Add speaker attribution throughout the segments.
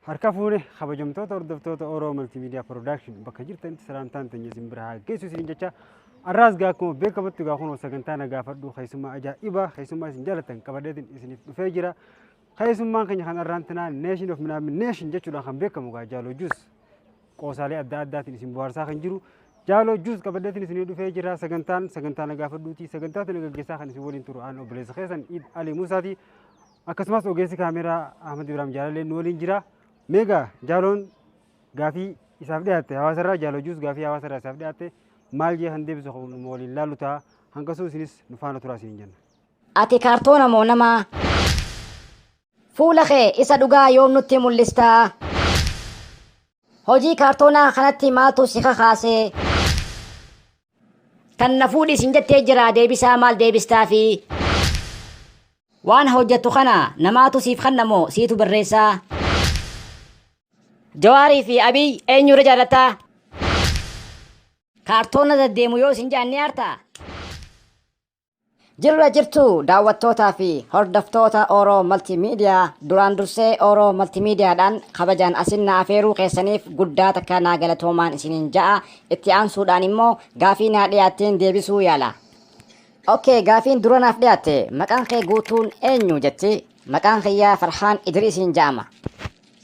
Speaker 1: Harka fuune, kabajamtoota hordoftoota Oro Multimedia Production, bakka jirtanitti salaamtaan teenya isin bira haa geessu isiniin jecha. Arraas gaa akkuma beekamutti gaa kunoo sagantaa na gaafadhu keessummaa ajaa'ibaa, keessummaa isin jaallattan qabadheetiin isiniif dhufee jira. Keessummaan keenya kan arraan tanaa Nation of Minaamin Nation jechuudhaan kan beekamu gaa Jaaloo Juus, qoosaalee adda addaatiin isin bohaarsaa kan jiru Jaaloo Juus qabadheetiin isinii dhufee jira. Sagantaan sagantaa na gaafadhuuti. Sagantaa tana gaggeessaa kan isin waliin turu aan obboleessa keessan Iid Ali Muusaati. Akkasumas ogeessi kaameeraa Ahmad Ibrahim Jaalallee nu waliin jira. Meegaa Jaaloon gaafii isaaf dhiyaatte hawaasarraa, Jaaloo Juus gaafii hawaasarraa isaaf dhiyaatte maal jee kan deebisu kan nu waliin laallu ta'a. Hanqasuu isinis nu faana turaa isiniin jenna.
Speaker 2: Ati kaartoona moo nama? Fuula kee isa dhugaa yoom nutti mul'istaa? Hojii kaartoonaa kanatti maaltu si kakaase? Tan na fuudhi sin jettee jira, deebisaa maal deebistaafi? Waan hojjettu kana namaatu siif kanna moo siitu barreessaa? Jawaarii fi Abiy eenyurra jaalattaa? Kaartoona deddeemu yoo isin jedhan ni aartaa? Jirra jirtu, daawwattootaa fi hordoftoota Oro Multimedia. Duraan dursee Oro Multimediaadhaan kabajaan asin na afeeruu keessaniif guddaa takka naa galatoomaan isiniin ja'a. Itti aansuudhaan immoo gaafii naa dhiyaatteen deebisuu yaala. Okay, gaafiin dura naaf dhiyaatte "Maqaan kee guutuun eenyu?" jetti. Maqaan kiyyaa Farhaan Idriisiin ja'ama.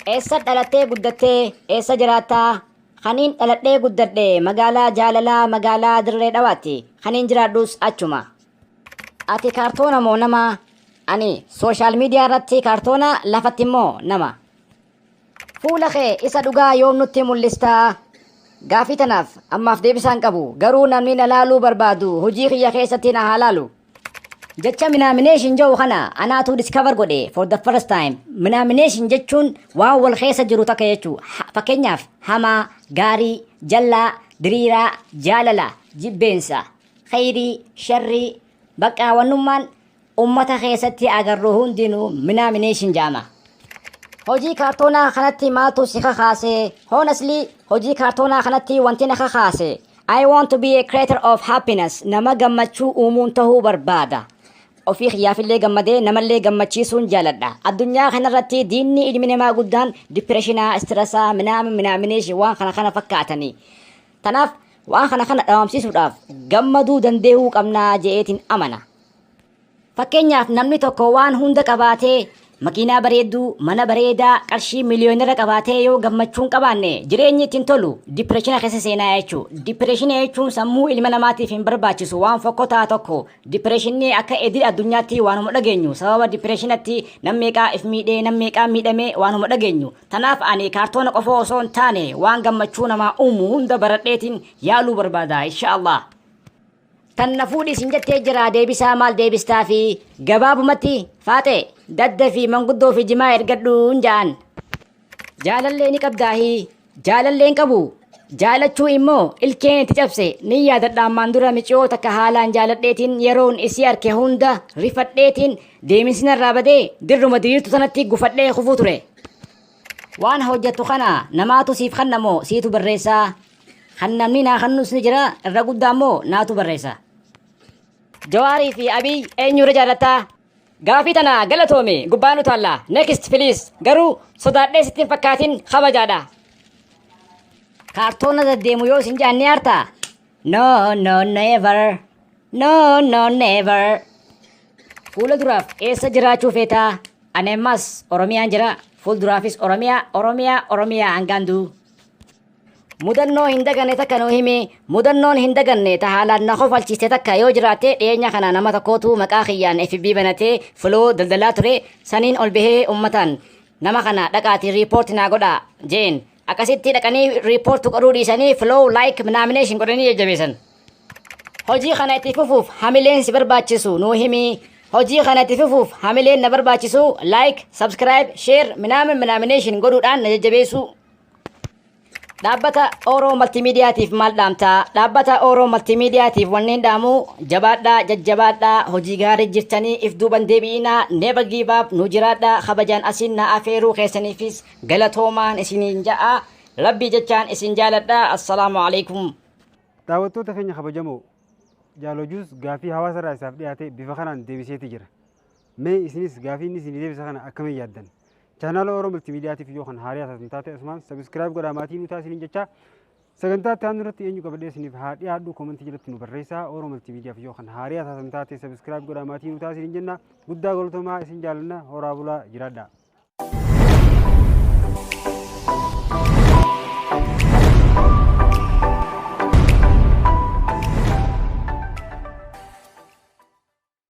Speaker 2: Eessa dhalattee guddattee? Eessa jiraattaa? Kaniin dhaladhee guddadhe magaalaa jaalalaa, magaalaa Dirree Dhawaatti. Kaniin jiraadhus achuma. Ati kaartoona moo nama? Ani social media irratti kaartoona, lafatti immoo nama. Fuula kee isa dhugaa yoom nutti mul'istaa? Gaafii tanaaf ammaaf deebisaan qabu. Garuu namni na laaluu barbaadu hojii kiyya keessatti na haa laalu. Jecha minaamination jedhu kana anaatu discover godhe for the first time. Minaamination jechuun waan wal keessa jiru takka jechuu. Fakkeenyaaf hamaa, gaarii, jallaa, diriiraa, jaalala, jibbeensa, khayrii, sharrii, bakka wannummaan ummata keessatti agarru hundinuu minaamination jedhama. Hojii kaartoonaa kanatti maaltu si kakaase? Honestly, hojii kaartoonaa kanatti wanti na kakaase, I want to be a creator of happiness. Nama gammachuu uumuun tahuu barbaada. Ofii kiyyaafillee gammadee namallee gammachiisuun jaaladha. Addunyaa kanarratti diinni ilmi namaa guddaan depressionaa, stressaa, minaama minaamination waan kana kana fakkaatanii. Tanaaf waan kana kana dhabamsiisuudhaaf gammaduu dandeehuu qabnaa je'eetiin amana. Fakkeenyaaf namni tokko waan hunda qabaatee, makiinaa bareedduu, mana bareedaa, qarshii miliyoonera qabaatee yoo gammachuu hin qabaanne jireenyi ittiin tolu, depressiona keessa seenaa jechuudha. Depressiona jechuun sammuu ilma namaatiif hin barbaachisu waan fokkotaa tokko. Depressionni akka idil addunyaatti waanuma dhageenyu. Sababa depressionatti nam meeqaa if miidhee, nam meeqaa miidhamee waanuma dhageenyu. Tanaaf ani kaartoona qofa osoo hin taane waan gammachuu namaa uumu hunda baradheetiin yaaluu barbaada, inshaallah. Tan na fuudhi sin jettee jira, deebisaa maal deebistaafi? Gabaabumatti, faaxe dadda fi manguddoo fi jimaa ergadhuun ja'an. Jaalallee ni qabdaahi? Jaalallee hin qabu. Jaalachuu immoo ilkeen itti cabse. Ni yaadadha, ammaan dura miciyoo takka haalaan jaaladheetiin yeroon isii arke hunda rifadheetiin deeminsi narraa badee dirruma diriirtu sanatti gufadhee kufuu ture. Waan hojjettu kana namaatu siif kanna moo siitu barreessaa? Kan namni naa kannus ni jira, irra guddaa immoo naatu barreessa. Jawaarii fi Abiy eenyurra jaalattaa? Gaafii tana galatoomi, gubbaan utaalla. Next please. Garuu sodaadhee sitti hin fakkaatin, kabajaadha. Kaartoona deddeemu yoo isin jedhan ni aartaa? No, no, never. No, no, never. Fuula duraaf eessa jiraachuu feetaa? Ani ammas Oromiyaan jira. Fuulduraafis Oromiyaa, Oromiyaa, Oromiyaa hangaan du'u. Mudannoo hin daganne takka nuu himi. Mudannoon hin daganne ta haalaan na kofalchiiste takka yoo jiraatte, dhiyeenya kana nama tokkootu maqaa kiyyaan FB banatee follow daldalaa ture. Saniin ol bahee ummataan, "Nama kana dhaqaatii report naa godhaa" jeen. Akkasitti dhaqanii report godhuu dhiisanii follow, like, nomination godhanii jajjabeessan. Hojii kana itti fufuuf hamileen si barbaachisu nuu himi. Hojii kana itti fufuuf hamileen na barbaachisu like, subscribe, share, minaamin minaamination godhuudhaan na jajjabeessuu. Dhaabbata Oro Multimediaatiif maal dhaamtaa? Dhaabbata Oro Multimediaatiif wanneen dhaamu, jabaadhaa, jajjabaadhaa, hojii gaarii jirtanii, if duuban deebi'inaa, never give up, nu jiraadhaa. Kabajaan asiin na afeeruu keessaniifis galatoomaan isiniin ja'a. Rabbii jechaan isin jaaladha. Assalaamu alaikum.
Speaker 1: Daawwattoota keenya kabajamoo, Jaaloo Juus gaafii hawaasa irraa isaaf dhiyaate bifa kanaan deebiseeti jira. Mee isinis gaafii inni isinii deebise kana akkamiin yaaddan? Chaanaala Oromoo Multiimiidiyaatiif yoo kan haaraa taatan taate asumaan subscribe godhaa maatii nu taasisaniin jecha sagantaa itti aanu irratti eenyu qabadhee isiniif haa dhiyaadhu koomentii jalatti nu barreessaa. Oromoo Multiimiidiyaaf yoo kan haaraa taatan taate subscribe godhaa maatii nu taasisaniin jenna. Guddaa galatoomaa, isin jaalanna, horaa bulaa, jiraadhaa.